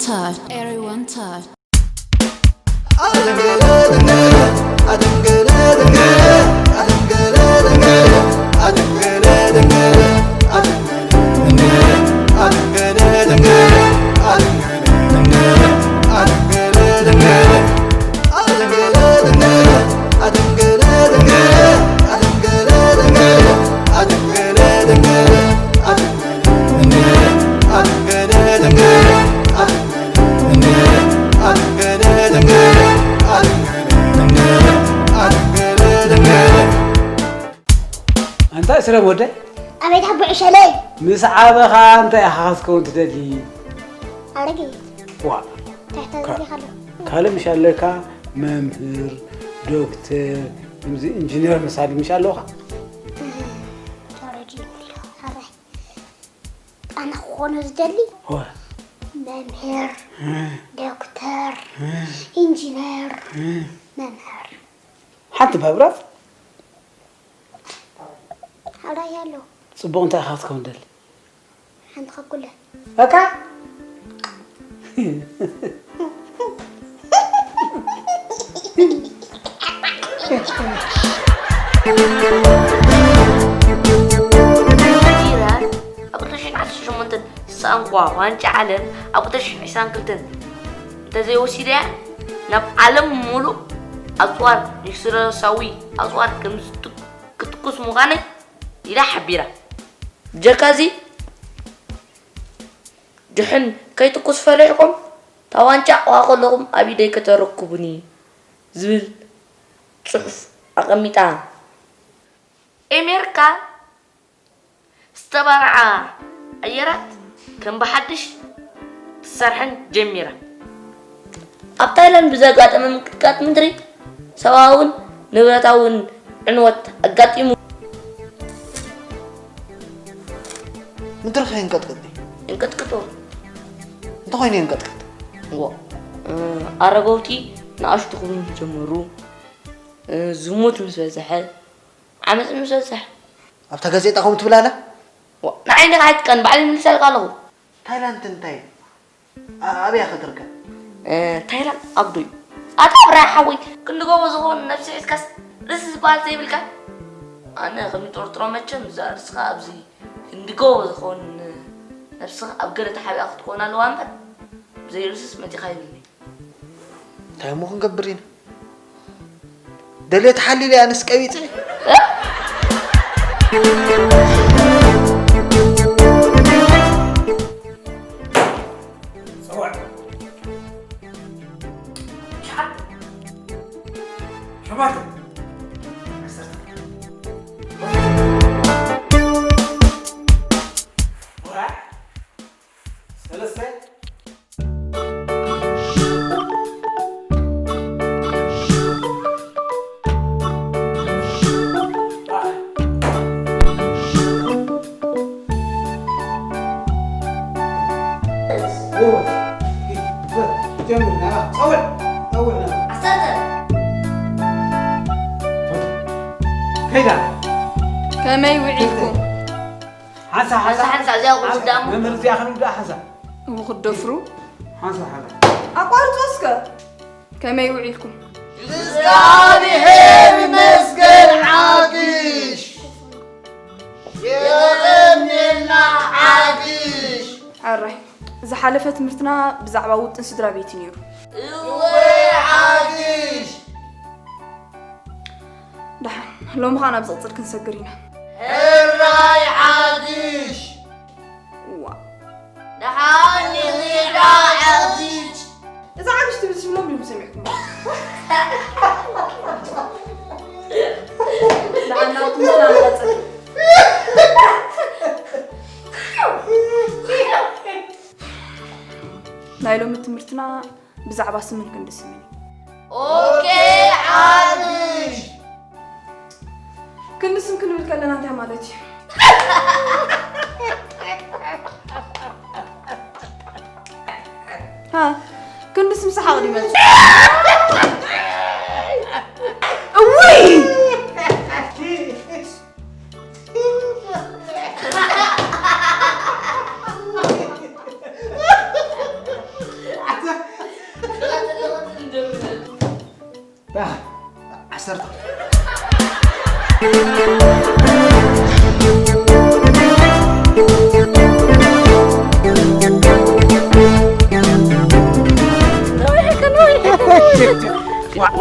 Touch. Everyone touch. ኣንታ ስረ ወደ ኣቤት ኣቦ ዕሸለይ ምስ ዓበኻ እንታይ ኢኻ ክትከውን ትደሊ? ኣረጊት ዋ እንታይ ተደሊኻ ኣሎ ካልእ ምሽ ኣለካ መምህር ዶክተር ከምዚ ኢንጂነር መሳሊ ምሽ ኣለኻ ተረጂ ኣረ ኣነ ክኾኖ ዝደሊ ዋ መምህር ዶክተር ኢንጂነር መምህር ሓንቲ መብራት ሓራይ ኣሎ ጽቡቕ እንታይ ኢኻ ክትከውን ደሊ ሓንቲ ከኩለ በቃ ኣብ ክልተ ሽሕን ዓሰርተ ሸሞንተን ዝሰኣንክዋ ዋንጫ ዓለም ኣብ ክልተ ሽሕን ዕስራን ክልተን እንተዘይወሲደያ ናብ ዓለም ሙሉእ ኣፅዋር ኒክስለሳዊ ኣፅዋር ከምዝትኩስ ምዃነይ ኢላ ሓቢራ። ብጀካ እዚ ድሕን ከይትኩስ ፈሪሕኩም እታ ዋንጫ ኣሕቑፋ ከለኹም ኣብ ኢደይ ከተረክቡኒ ዝብል ፅሑፍ ኣቐሚጣ። ኤሜርካ ዝተባርዓ ኣየራት ከም ብሓድሽ ክትሰርሐን ጀሚራ። ኣብ ታይላንድ ብዘጋጠመ ምንቅጥቃጥ ምድሪ ሰብኣውን ንብረታውን ዕንወት ኣጋጢሙ። ምድሪ ከ የንቀጥቅጥ ድዩ? የንቀጥቅጦ። እንተኾይኑ የንቀጥቅጥ። ዋ፣ ኣረገውቲ ንኣሽቱ ክብሉ ምስ ጀመሩ፣ ዝሙት ምስ በዝሐ፣ ዓመፅ ምስ በዝሐ። ኣብታ ጋዜጣ ከምኡ ትብል ኣላ? ዋ፣ ንዓይ እንዲኻ ኣይትቀን፣ ባዕለይ ይምልሰልካ ኣለኹ። ታይላንድ እንታይ? ኣበይ እያ ክትርከብ? ታይላንድ ኣብ ዶ እዩ? ኣታ ብራይ ሓወይ፣ ክንዲ ጎቦ ዝኾኑ ነብሲ ሒዝካስ ርእሲ ዝበሃል ዘይብልካ? ኣነ ከም ይጥርጥሮ መቸም እዛ ርእስኻ ኣብዚ ክንዲ ጎቦ ዝኾኑ ነብስኻ ኣብ ገለ ተሓቢኣ ክትኮን ኣለዋ እምበር ብዘይ ርእስስ መጺኻ ይብልኒ። እንታይ እሞ ክንገብር ኢና? ደልየ ተሓሊለ ኣነስ ቀቢፀ። ሸውዓተ ሸውዓተ ዓሰርተ ሰለስተ ከመይ ውዒልኩም? ሓንሳ ሓንሳ ሓንሳ እዚኣ ቁርሲ ደኣ እሞ መምህር እዚኣ ክንብዳ ሓንሳ እሞ ክትደፍሩ ሓንሳ ሓንሳ ኣቋርጾ እስከ ከመይ ውዒልኩም? እግዚኣብሔር ይመስገን ዓግሽ የቐንየልና ዓግሽ ሕራይ ዝሓለፈ ትምህርትና ብዛዕባ ውጥን ስድራ ቤት እዩ ነይሩ እወ ዓግሽ ደሓን ሎሚ ኸዓ ናብ ዝቕፅል ክንሰግር ኢና ሕራይ ዓግሽ ዋ ደሓን ንኺዳ ዓግሽ እዛ ዓግሽ ትብል ስም ሎም ድኹም ሰሚዕኩም ደሓን ናብ ትምህርትና ንቐፅል ናይ ሎሚ ትምህርትና ብዛዕባ ስምን ክንዲ ስምን እዩ። ኦኬ ዓብሽ ክንዲ ስም ክንብል ከለና እንታይ ማለት እዩ? ሃ ክንዲ ስም ሰሓቕ ድዩ መልሱ? እውይ!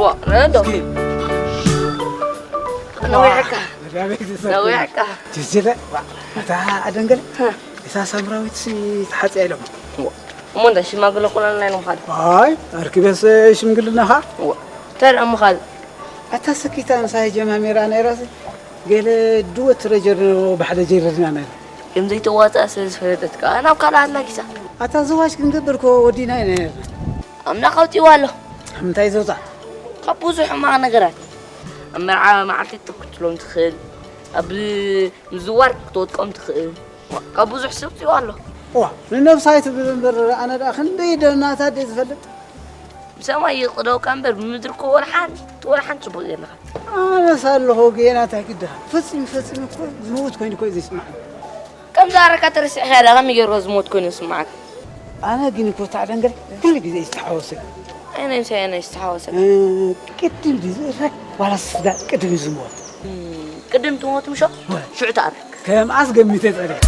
ዋ፣ ነዶ። እስኪ። ነዊሕካ። መድሃኒት ይሰጥ። ነዊሕካ። ጅጅለ፣ እታ ኣደንገለ፣ እታ ሳምራዊት ሲ ተሓጽያ ኢሎም። እሞ እንታይ ሽማግለ ኩና ናይ ምኻድ? ኣይ፣ ኣርኪበስ ሽምግልናኻ? እንታይ ደኣ ምኻድ? ኣታ ስኪታ ምሳይ ጀማሚራ ነይራሲ፣ ገለ ድወ ትረጀር ብሓደ ጀረርና ነይራ። ከም ዘይተዋፅኣ ስለ ዝፈለጠት ከዓ ናብ ካልእ ኣላጊሳ። ኣታ ዝዋሽ ክንገብር ኮ ወዲና ኢና ነይርና። ኣምላኽ ኣውፂዋ ኣሎ። እንታይ ዘውፃ? ካብ ብዙሕ ሕማቕ ነገራት። ኣብ መርዓ መዓልቲ ክትሎም ትኽእል፣ ኣብ ምዝዋር ክትወድቆም ትኽእል። ካብ ብዙሕ ሰብ ፅዋ ኣሎ። ዋ፣ ንነብሳ ኣይትብል እምበር ኣነ ደኣ ክንደይ ደናታት ድየ ዝፈልጥ። ብሰማይ ይቕደውካ እምበር ብምድሪ እኮ ወላ ሓንቲ ወላ ሓንቲ ፅቡቕ የለኻ። ኣነስ ኣለኹ ጌና እንታይ ግድኻ? ፈጺሙ ፈጺሙ እኮ ዝምውት ኮይኑ እኮ እዩ ዘይስምዓኒ። ከምዚ ኣረካ ተረሲዕካ ዳ ከመይ ገይርካ ዝሞት ኮይኑ ይስምዓካ? ኣነ ግን እኮ እታ ደንገል ኩሉ ግዜ ይስተሓወሰ። ኣይ ናይ ምሳይ ኣነ ይስተሓወሰ። ቅድም ድዩ ዝእረግ ዋላ ስጋ ቅድም እዩ ዝሞት? ቅድም ትሞት ምሾ ሽዑ ተኣረክ። ከምኣስ ገሚተ ጸሪሕ።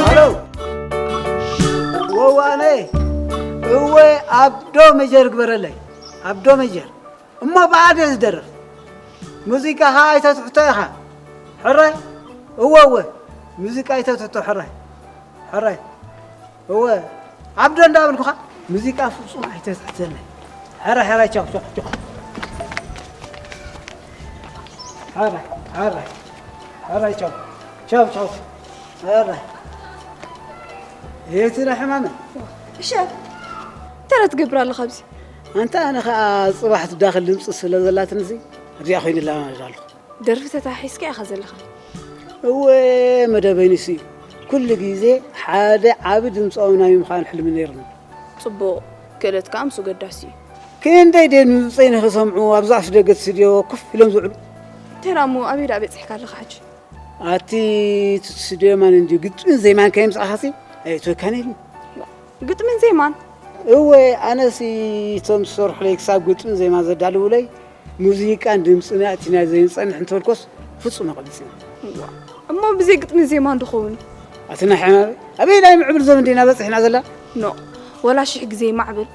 ሃሎ ወዋነ እወ ኣብዶ መጀር ግበረለይ ኣብዶ መጀር እሞ ብኣደ ዝደርፍ ሙዚቃኻ ኣይተትሕቶ ኢኻ ሕራይ እወ እወ ሙዚቃ ኣይተትሕቶ ሕራይ ሕራይ እወ ዓብዶ እንዳበልኩኻ ሙዚቃ ፍጹም ኣይተትሕተለይ። ሕራይ ሕራይ ቻው ቻው ቻው። ሕራይ ሕራይ ሕራይ ቻው ቻው ቻው። ሕራይ እቲ ናይ ሕማመ። እሸት እንታይ ትገብር ኣለኻ ኣብዚ? ኣንታ ኣነ ኸኣ ጽባሕ ትዳኸል ድምጺ ስለ ዘላትኒ እዚ እዚኣ ኮይነ እለማመድ ኣለኹ። ደርፊ ተታሒዝካ ኢኻ ዘለኻ። እወ መደበይ ንሱ እዩ። ኩሉ ግዜ ሓደ ዓቢ ድምጻዊ ናይ ምዃን ሕልሚ ነይሩኒ። ጽቡቕ፣ ክእለት ከኣ ምስኡ ገዳሲ እዩ። ክንደይ ድዮም ድምጸይ ንኽሰምዑ ኣብዚ ኣፍደገ እቲ ስድዮ ኮፍ ኢሎም ዝውዕሉ። እንታይ ደኣ እሞ ኣበይ ደኣ በጺሕካ ኣለኻ ሕጂ? ኣቲ እቲ ስድዮ ማን እንድዩ ግጥምን ዜማን ከየምጻእኻሲ ኣየእትወካን ኢሉኒ። ግጥምን ዜማን? እወ ኣነሲ እቶም ዝሰርሑለይ ክሳብ ግጥምን ዜማን ዘዳልዉለይ ሙዚቃን ድምጽን ኣእቲና ዘይንጸንሕ እንተበልኮስ ፍጹም ኣይቐልጽን። እዋ እሞ ብዘይ ግጥምን ዜማን ዶ ኸውን እዩ? ኣቲ ናይ ሕማመይ ኣበየናይ ምዕቡል ዘመን ዲና በጺሕና ዘለና? ኖእ ወላ ሽሕ ግዜ ይማዕብል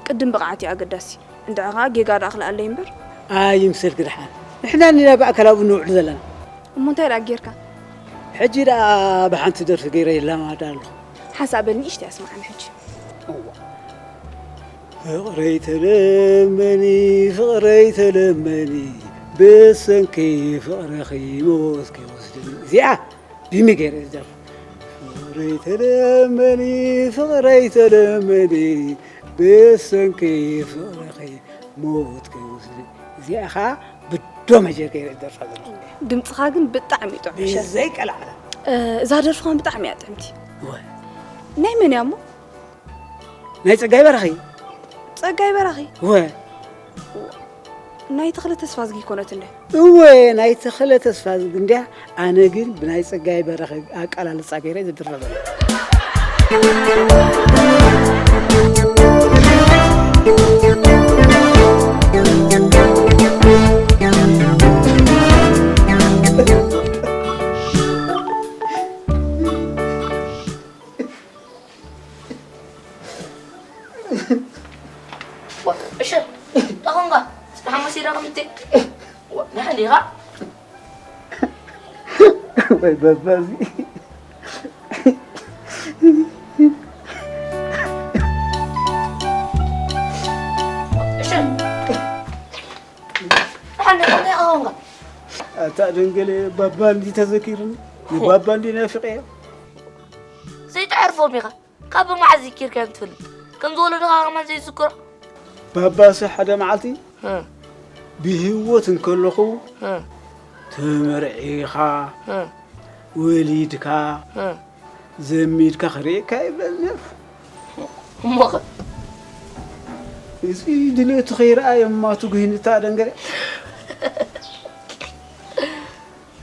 ቅድም ብቕዓት እዩ ኣገዳሲ። እንድዒ ኸኣ ጌጋ ደኣ ክልኣለይ እምበር። ኣይምሰልኪ ደሓን ንሕና እንዲና ብኣካል ኣብኡ ንውዕል ዘለና። እሞ እንታይ ደኣ ጌርካ? ሕጂ ደኣ ብሓንቲ ደርፊ ገይረ ይለማመዳ ኣለኹ። ሓንሳእ በል ንእሽተይ ኣስምዓኒ ሕጂ። እዋ ፍቕረይ ተለመኒ ፍቕረይ ተለመኒ ብሰንኪ ፍቕርኺ ሞት ከይወስደኒ እዚኣ ቢሚ ገይረ ዝደርፍ ፍቕረይ ተለመኒ ፍቕረይ ተለመኒ ብሰንኪ ፍቕርኺ ሞት ከይወስደኒ እዚኣ ኸዓ ብዶ መጀር ገይረ ዝደርፋ ዘለኹ። ድምፅኻ ግን ብጣዕሚ እዩ ጥዑም ሸር። ዘይቀላዕላ። እዛ ደርፍኻን ብጣዕሚ እያ ጥዕምቲ። እወ። ናይ መን እያ እሞ? ናይ ጸጋይ በራኺ። ጸጋይ በራኺ? እወ። ናይ ተኽለ ተስፋዝጊ ይኮነት እንደ? እወ ናይ ተኽለ ተስፋዝጊ እንድያ። ኣነ ግን ብናይ ጸጋይ በራኺ ኣቀላልጻ ገይረ ዝድረበ። እሸ ዳኾንካ እስከ ሓሙስ ኢዳ ከምቲ ንሓን ኢኻ ወይ በባዚ እሸ ንሓን ኢኻ እንታይ ኾንካ ኣታ ደንገለ ባባ እንዲ ተዘኪሩኒ ንባባ እንዲ ናፊቀዮ ዘይትዓርፎም ኢኻ ካብ መዓዝ ይኪርካዮም ትፈልጥ ከም ዝወለዱኻ ከማን ዘይዝክሮ ባባሲ ሓደ መዓልቲ ብህይወት እንከለኹ ተመርዒኻ ወሊድካ ዘሚድካ ክርእየካ ይብለኒ ነይሩ እሞኸ እዚ ድሌቱ ከይረኣየ እማቱ ጉሂንታ ደንገረ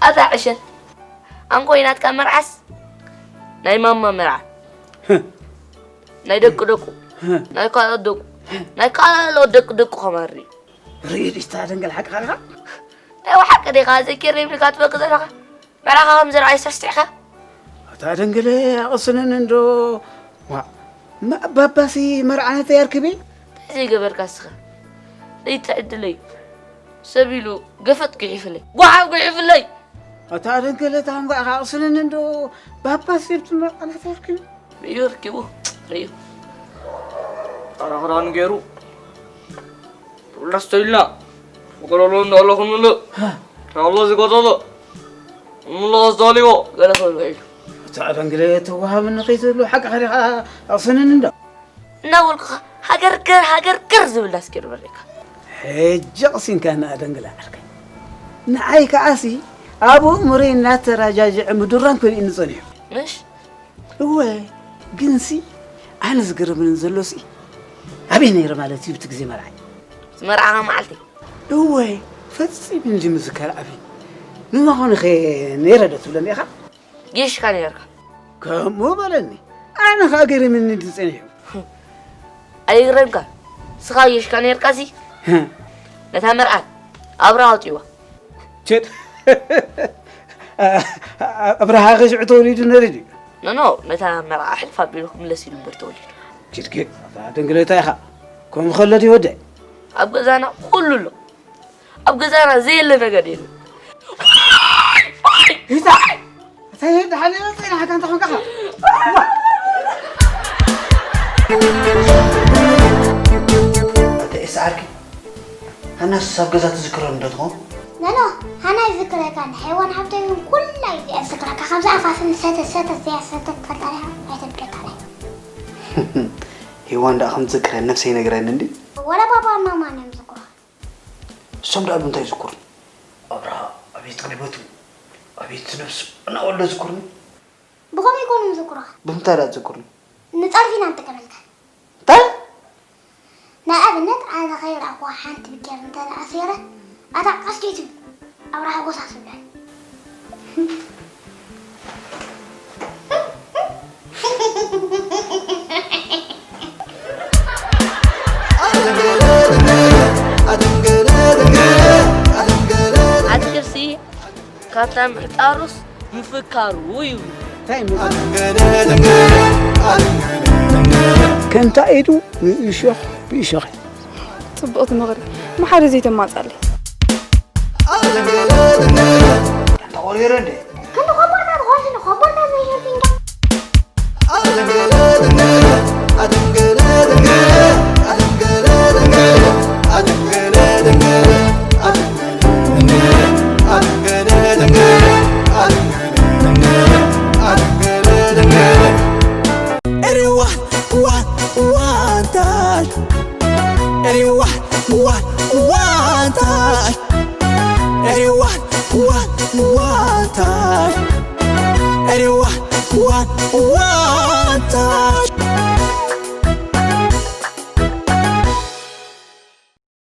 ኣታ ዕሸል ኣንኮይ ናትካ መርዓስ ናይ ማማ መርዓ ናይ ደቂ ደቁ ናይ ካልኦት ደቁ ናይ ካልኦት ደቂ ደቁ ከማሪ እዩ። ርእዩ ድስታ ደንገል ሓቅኻ ዲኻ? ናይ ብሓቂ ዲኻ ዘኪር ይብልካ ትበክ ዘለኻ መርዓኻ ከም ዝረኣይ ሰስቲዕካ ኣታ ደንገለ ኣቕስንን እንዶ ዋእ እማ ባባሲ መርዓ ነተይ ኣርክቤ? እንታይ ዘይገበርካ እስኻ? ደይትዕድለይ። ሰብ ኢሉ ገፈጥ ጉሒፍለይ። ጓሓፍ ጉሒፍለይ። ኣታ ደንገለ፣ እታ እንጓ ኢኻ ኣቕስነኒ እንዶ፣ ባባሲ ኣብቲ መርዓ ነተይ ኣርክቤ? ርእዩ ኣርኪቡ። ርእዩ። ጻዕዳ ክዳን ገይሩ። ላስቶ ኢልና ብጎደሎ እንዳለኹ ምልእ። ሃ። ታሎ ዝጎደሎ ምልእ ኣዛልዎ ገለ ክብል ውዒሉ። እታ ኣደንግለ ተዋሃብኒ ከይትብሉ ሓቂ ሓዲኻ ኣቕስንን እንዶ። እናበልኩኻ ሃገር ገር፣ ሃገር ገር ዝብል ዳስ ገይሩ በሪኻ። ሕጂ ኣቕሲንካ ንኣደንግለ ዓርከይ። ንዓይ ከዓሲ ኣብ ኣእምሮይ እናተራጃጀዐ ምዱራን ከሊእኒ ጸኒሑ። ምሽ? እወ፣ ግንሲ ኣነ ዝገርመኒ ዘሎሲ ኣበይ ነይረ ማለት እዩ እቲ ግዜ መርዓይ? ዝመርዓኻ መዓልቲ? እወ፣ ፈጺመ እንዲ ምዝከር ኣበይ። ንመኾንኸ ነይረ ዶ ትብለኒ ኢኻ? ጌሽካ ነይርካ። ከምኡ በለኒ። ኣነ ኸኣ ገሪምኒ እንዲ ጸኒሑ። ኣይግረምካ። ስኻ ጌሽካ ነይርካሲ? ህም። ነታ መርዓት ኣብራ ኣውጺዋ። ቸድ። ኣብርሃ ኸሽዑ ተወሊዱ ነይሩ ድዩ? ኖ፣ ኖ፣ ነታ መርዓ ሕልፍ ኣቢሉ ክምለስ ኢሉ እምበር ተወሊዱ። ችድኪ፣ ኣታ ደንግለታ ኢኻ። ከምኡ ከሎ ድዩ ወደይ? ኣብ ገዛና ኩሉ ኣሎ። ኣብ ገዛና ዘየለ ነገር የለን። እንታይ? እንታይ ደሓን ይመጽእ ኢኻ፣ እንታይ ኮንካ? ኣታ ኤስ ዓርኪ፣ ሃናስ ኣብ ገዛ ትዝክረኒ ዶ ትኾን? ኖ፣ ኖ፣ ሃና ይዝክረካ፣ ንሓይዋን ሓብተይ እውን ኩላ ግዜ እዝክረካ። ካብዛ ኣፋፍን ሰተት፣ ሰተት፣ እዚኣ ሰተት፣ ትፈልጣ ዲኻ? ኣይተብለካ። ሄዋን ደኣ ከም ትዝክረኒ ነብሰይ ይነግረኒ እንዲ። ወላ ባባ ማማ እዮም ዝዝክሩኻ። እሶም ደኣ ብምንታይ ይዝክሩኒ? ኣብርሃ ኣቤት ቅልበቱ፣ ኣቤት ነብሱ እናበሉ ዶ ዝዝክሩኒ? ብኸመይ ይኮኑ ዝዝክሩኻ? ብምንታይ ደኣ ዝዝክሩኒ? ንጸርፊ ኢና ንጥቀመልካ። እንታይ? ንኣብነት፣ ኣነ ከይረኣኽዋ ሓንቲ ብኬር እንተ ደኣ ሰይረ፣ ኣታ ቀስዲቱ ኣብርሃ ጎሳስ ይብለኒ። ኣትክልሲ ካብታ ምሕጣሩስ ምፍካሩ እዩ። እንታይ ይመስል? ከምታ ኢዱ ንእሾኽ ብእሾኽ። ጽቡቕቲ ምኽሪ። እሞ ሓደ ዘይተማጻለይ። ተቖሪረ እንዴ? ክንዲ ኮቦርታ ትኾንሲ ንኮቦርታ ዘይሸፍንካ። Everyone, one, one touch. Everyone, one, one touch. Everyone, one, one touch. Everyone, one, one touch.